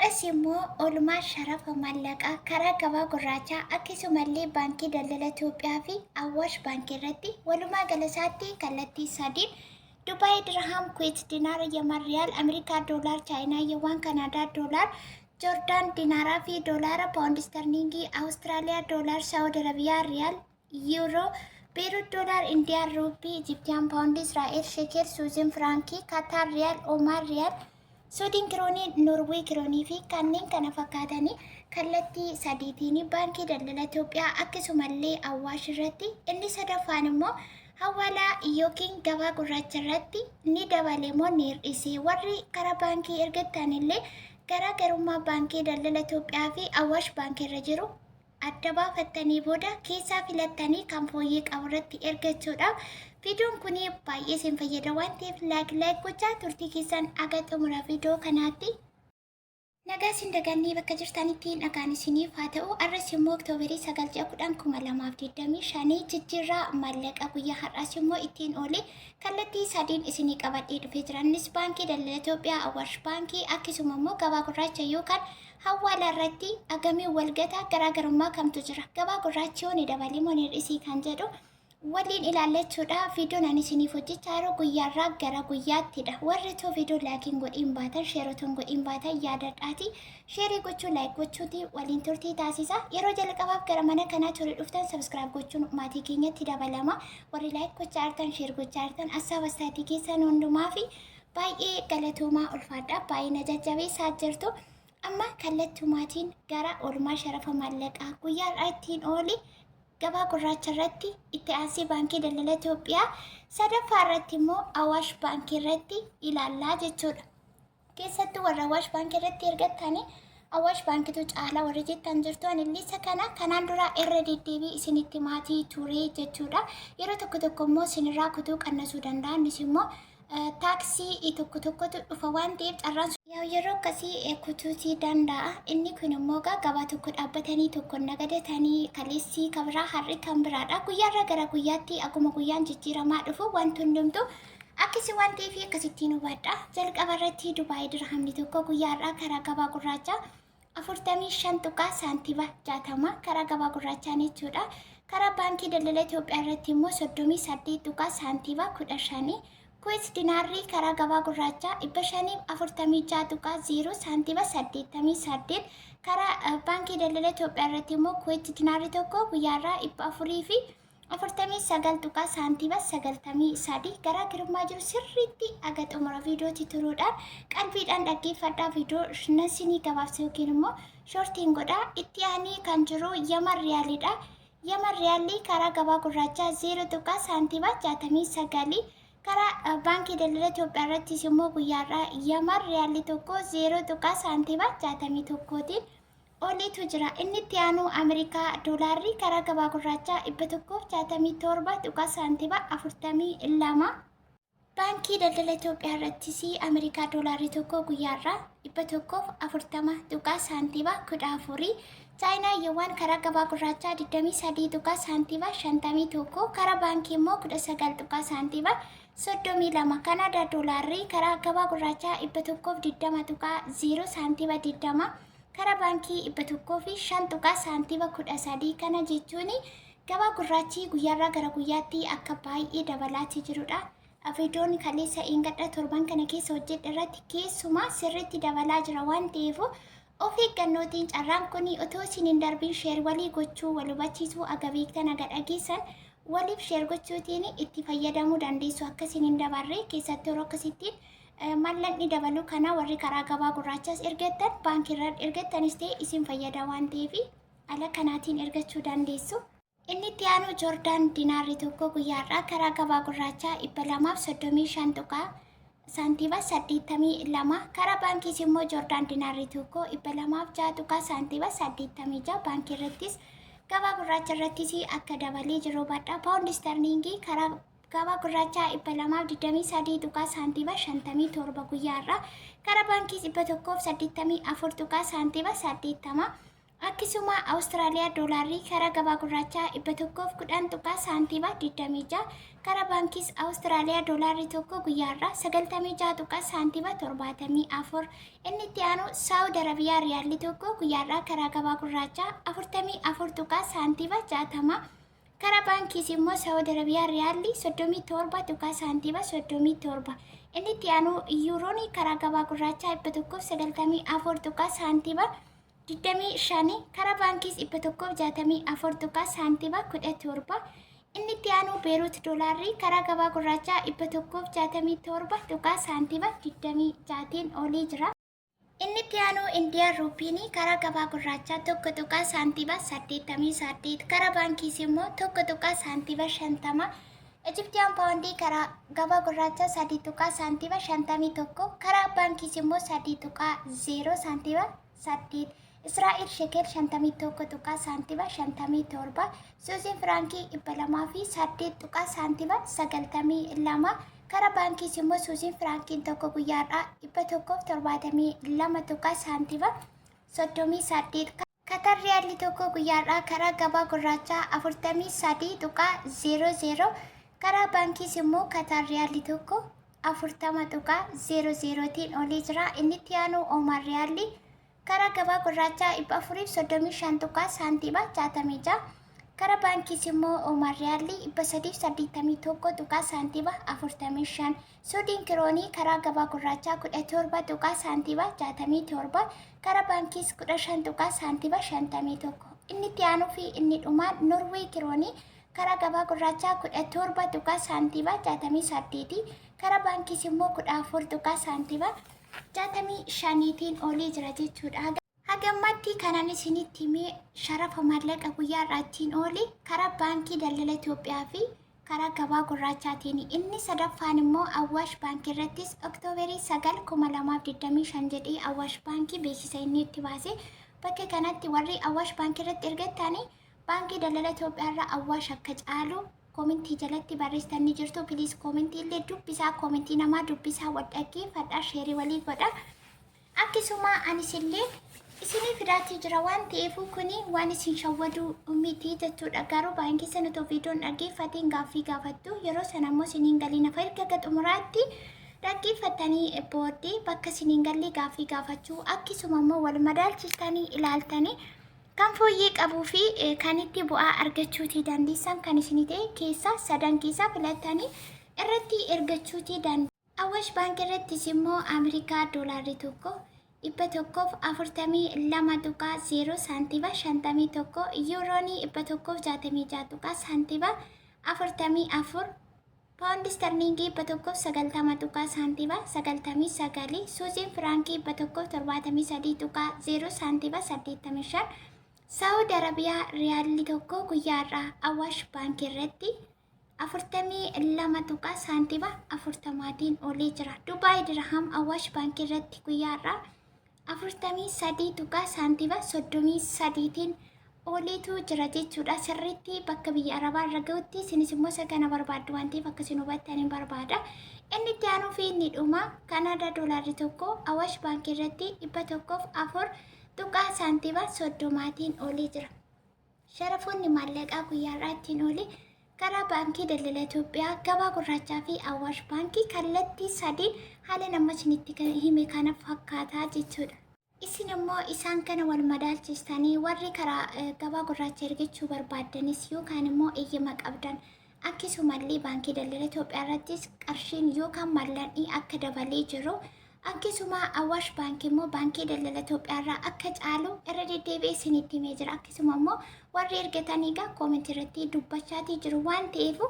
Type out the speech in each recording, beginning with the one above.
Har'as immoo oolmaa sharafa maallaqaa karaa gabaa gurraachaa akkasumallee Baankii Daldala Itoophiyaa fi Awaash Baankii irratti walumaa galasaatti kallattii sadiin Dubaay Dirhaam, Kuweet Dinaar, Yaman Riyaal, Ameerikaa Doolaar, Chaayinaa Yuwaan, Kanaadaa Doolaar, Joordaan Dinaaraa fi Doolaara, Paawundi Sterliingii, Awustiraaliyaa Doolaar, Saawud Arabiyaa Riyaal, Yuuroo, Beerut Doolaar, Indiyaan Ruuppii, Ijiptiyaan Paawundi, Israa'el Shekel, Suuzin Firaankii, Kataar Riyaal, Omaan Riyaal, Suudiin Kiroonii, Noorwee Kiroonii fi kanneen kana fakkaatanii kallattii sadiitiin Baankii Daldala Itoophiyaa akkasumallee Awaash irratti, inni sadaffaan immoo Hawaalaa yookiin gabaa gurraacha irratti ni dabale moo ni hir'ise? Warri karaa baankii ergattan illee garaagarummaa Baankii Daldala Itoophiyaa fi Awaash Baankii irra jiru adda baafattanii booda keessaa filattanii kan fooyyee qabu irratti ergachuudhaaf viidiyoon kun baay'ee isin fayyada waan ta'eef laayik laayik gochaa turtii keessan aga xumura viidiyoo kanaatti. Nagaa isin dagannee bakka jirtanitti nagaan isiniif haa ta'u. Arras immoo Oktoobarii 9 ji'a 10 2025 jijjiirraa maallaqa guyyaa har'aas immoo ittiin oole kallattii sadiin isinii qabadhee dhufee jira. Innis Baankii Daldala Itoophiyaa, Awaash Baankii akkasuma immoo gabaa gurraacha yookaan hawwaala irratti agamiin walgata garaagarummaa kamtu jira. Gabaa gurraachi yoo ni dabale moo ni hir'isii kan jedhu waliin ilaallachuudha. Viidiyoon ani isiniif hojjechaa jiru guyyaarraa gara guyyaattidha. Warri too viidiyoo laakiin godhiin baatan, sheerotoon godhiin baatan yaadadhaati. Sheerii gochuu, laayik gochuuti waliin turtii taasisa. Yeroo jalqabaaf gara mana kanaa ture dhuftan sabskiraayib gochuun maatii keenyatti dabalama. Warri laayik gochaa jirtan, sheer gochaa jirtan, assaab astaatii keessan hundumaa fi baay'ee galatoomaa ulfaadha. Baay'ee na jajjabeessaa jirtu. Amma kallattumaatiin gara oolmaa sharafa maallaqaa guyyaarraa ittiin oole gabaa gurraacha irratti, itti aansee Baankii Daldala Itoophiyaa, sadaffaa irratti immoo Awaash Baankii irratti ilaallaa jechuudha. Keessattuu warra Awaash Baankii irratti ergattanii Awaash Baankitu caala warri jettan jirtu, ani illee isa kana kanaan dura irra deddeebii isinitti maatii ture jechuudha. Yeroo tokko tokko immoo isinirraa kutuu qannasuu danda'a. Innis immoo taaksii tokko tokkotu dhufa waan ta'eef carraan sun yeroo akkasii kutuutii danda'a. Inni kun immoo egaa gabaa tokko dhaabbatanii tokko nagadatanii kaleessii kan biraa har'i kan biraadha. Guyyaarraa gara guyyaatti akkuma guyyaan jijjiiramaa dhufu wanti hundumtu akkasii waan ta'eef akkasittiin hubadha. Jalqaba irratti Dubaay dirhamni tokko guyyaarraa karaa gabaa gurraachaa 45 tuqaa saantima 60 karaa gabaa gurraachaan jechuudha. Karaa Baankii Daldala Itoophiyaa irratti immoo 38 tuqaa saantima 15. Kuweet dinaarri karaa gabaa gurraachaa 546 tuqaa 0 saantima 88. Karaa Baankii Daldala Itoophiyaa irratti immoo Kuweet dinaarri tokko guyyaarraa 400 fi 49 tuqaa saantima 93. Garaagarummaa jiru sirriitti aga xumura viidiyootti turuudhaan qalbiidhaan dhaggeeffadhaa. Viidiyoo nasinii gabaabsa yookiin immoo shortiin godhaa. Itti aanee kan jiru Yaman Riyaalidha. Yaman Riyaalli karaa gabaa gurraachaa 0 tuqaa saantima 69. Karaa Baankii Daldala Itoophiyaa irrattis immoo guyyaarraa Yaman Riyaalli tokko 0 tuqaa saantima 61tiin oliitu jira. Inni itti aanu Ameerikaa doolaarri karaa gabaa gurraachaa 167 tuqaa saantima 42. Baankii Daldala Itoophiyaa irrattis Ameerikaa doolaarri tokko guyyaarraa 140 tuqaa saantima 14. Chaayinaa yuwaan karaa gabaa gurraachaa 23 tuqaa saantima 51, karaa baankii immoo 19 tuqaa saantima 32. Kanaadaa doolaarri karaa gabaa gurraachaa 120 tuqaa 0 saantima 20, karaa baankii 105 tuqaa saantima 13. Kana jechuun gabaa gurraachi guyyaarraa gara guyyaatti akka baay'ee dabalaatti jirudha. Viidiyoon kaleessa eeggadha torban kana keessa hojjedhe irratti keessumaa sirriitti dabalaa jira waan ta'eef of eeggannootiin carraan kun otoo isin hin darbiin sheer walii gochuu, wal hubachiisuu, aga beektan aga dhageessan waliif sheer gochuutiin itti fayyadamuu dandeessu akka isin hin dabarre. Keessattuu yeroo akkasittiin mallaqni dabaluu kana warri karaa gabaa gurraachaas ergattan baankiirra ergattanis ta'e isin fayyada waan ta'eef ala kanaatiin ergachuu dandeessu. Inni itti aanu Joordaan dinaarri tokko guyyaarraa karaa gabaa gurraachaa 235 tuqaa saantima 82, karaa baankiis immoo Joordaan dinaarri tokko 206 tuqaa saantima 86 baankii irrattis gabaa gurraacha irrattis akka dabalee jiru hubadha. Paawundi sterliingii karaa gabaa gurraachaa 223 tuqaa saantima 57 guyyaa irraa, karaa baankiis 184 tuqaa saantima 80. Akkasuma Awustiraaliyaa doolaarri karaa gabaa gurraachaa 110 tuqaa saantiima 26, karaa baankiis Awustiraaliyaa doolaarri tokko guyyaarraa 96 tuqaa saantiima 74. Inni itti aanu Saawud Arabiyaa riyaalli tokko guyyaarraa karaa gabaa gurraachaa 44 tuqaa saantiima 60, karaa baankiis immoo Saawud Arabiyaa riyaalli 37 tuqaa saantiima 37. Inni itti aanu yuuroon karaa gabaa gurraachaa 194 tuqaa saantiima 25, karaa baankiis 164 tuqaa saantiima 17. Inni itti aanu Beeruut doolaarri karaa gabaa gurraachaa 167 tuqaa saantiima 26tiin olii jira. Inni itti aanu Indiyaan ruupiin karaa gabaa gurraachaa 1 tuqaa saantiima 88, karaa baankiis immoo 1 tuqaa saantiima 50. Ijiptiyaan paawundii karaa gabaa gurraachaa 3 tuqaa saantiima 51, karaa baankiis immoo 3 tuqaa 0 saantiima 8. Israa'el shekel 51 tuqaa saantima 57. Suuziin firaankii 208 tuqaa saantima 92. Karaa baankiis immoo suuziin firaankiin tokko guyyaadhaa 172 tuqaa saantima 38. Katar riyaalli tokko guyyaadhaa karaa gabaa gurraachaa 43 tuqaa 00, karaa baankiis immoo Katar riyaalli tokko 40 tuqaa 00 tiin olii jira. Inni itti aanu Oomaan riyaalli karaa gabaa gurraachaa 435 tuqaa saantiima 66, karaa baankiis immoo Oomaan riyaalli 381 tuqaa saantiima 45. Suudiin kiroonii karaa gabaa gurraachaa 17 tuqaa saantiima 67, karaa baankiis 15 tuqaa saantiima 51. Inni itti aanuu fi inni dhumaan Norwee kiroonii karaa gabaa gurraachaa 17 tuqaa saantiima 68, karaa baankiis immoo 14 tuqaa saantiima 65tiin olii jira jechuudha. Hagammatti kanan isinitti himee sharafa maallaqa guyyaa irraa oole karaa Baankii Daldala Itoophiyaa fi karaa gabaa gurraachaatiin. Inni sadaffaan immoo Awwaash Baankii irrattis Oktoobarii 9 2025 jedhee Awwaash Baankii beeksisa inni itti baase. Bakka kanatti warri Awwaash Baankii irratti ergattanii Baankii Daldala Itoophiyaa irraa Awwaash akka caalu koomentii jalatti barreessitan ni jirtu. Please koomentii illee dubbisaa, koomentii namaa dubbisaa, wal dhaggeeffadhaa, sheerii walii godha. Akkasuma anis illee isinii fidaatii jira waan ta'eef kuni waan isin shawwaduu miti jechuudha. Garuu baay'een keessan otoo viidiyoon dhaggeeffatiin gaaffii gaafattu, yeroo sana immoo isiniin galiin hafa. Erga xumuraatti dhaggeeffattanii booddee bakka isiniin galle gaaffii gaafachuu, akkasuma immoo wal madaalchistanii ilaaltanii kan fooyyee qabuu fi kan itti bu'aa argachuutii dandeessan kan isinii ta'e keessaa sadan keessaa filattanii irratti ergachuutii dandeessu. Awwash Baankii irrattis immoo Ameerikaa doolaarri tokko 142 tuqaa 0 saantima 51, yuuroonii 166 tuqaa saantima 44, paawundi sterliingii 190 tuqaa saantima 99, suuziin firaankii 173 tuqaa 0 saantima 85. Saawud Arabiyaa riyaalli tokko guyyaarraa Awaash Baankii irratti 42 tuqaa saantima 40tiin olii jira. Dubaay Dirham Awaash Baankii irratti guyyaarraa 43 tuqaa saantima 33tiin oliitu jira jechuudha. Sirriitti bakka biyya Arabaa irra gahutti isinis immoo isa kana barbaaddu waan ta'eef akkasiin hubattan hin barbaada. Inni itti aanuu fi inni dhuma Kanaadaa doolaarri tokko Awaash Baankii irratti 104 tuqaa saantima 30tiin olii jira. Sharafoonni maallaqaa guyyaa har'aa ittiin oole karaa Baankii Daldala Itoophiyaa, Gabaa Gurraachaa fi Awaash Baankii kallattii sadiin haala nama isinitti hime kana fakkaataa jechuudha. Isin immoo isaan kana wal madaalchistanii warri karaa gabaa gurraacha ergachuu barbaaddanis yookaan immoo eeyyama qabdan, akkasumallee Baankii Daldala Itoophiyaa irrattis qarshiin yookaan maallaqni akka dabalee jiru, akkasuma Awaash Baankii immoo Baankii Daldala Itoophiyaa irraa akka caalu irra deddeebi'ee isinitti himee jira. Akkasuma immoo warri ergatanii egaa koomentii irratti dubbachaatii jiru waan ta'eef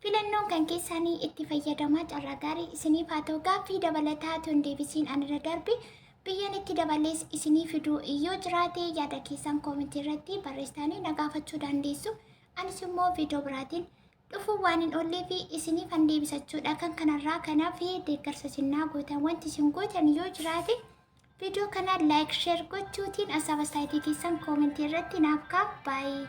filannoon kan keessanii itti fayyadamaa, carraa gaarii isiniif haa ta'u. Gaaffii dabalataa tun deebisiin anirra darbe biyyan itti dabalees isinii fiduu yoo jiraate yaada keessan koomentii irratti barreessitanii na gaafachuu dandeessu. Anis immoo viidiyoo biraatiin dhufuu waan hin oollee fi isiniif han deebisachuudha. Kan kanarraa kanaaf deeggarsa isin naa gootan, wanti isin gootan yoo jiraate, viidiyoo kana like, share gochuutiin asaaba saayitii keessan koomentii irratti naaf kaa baay'ee.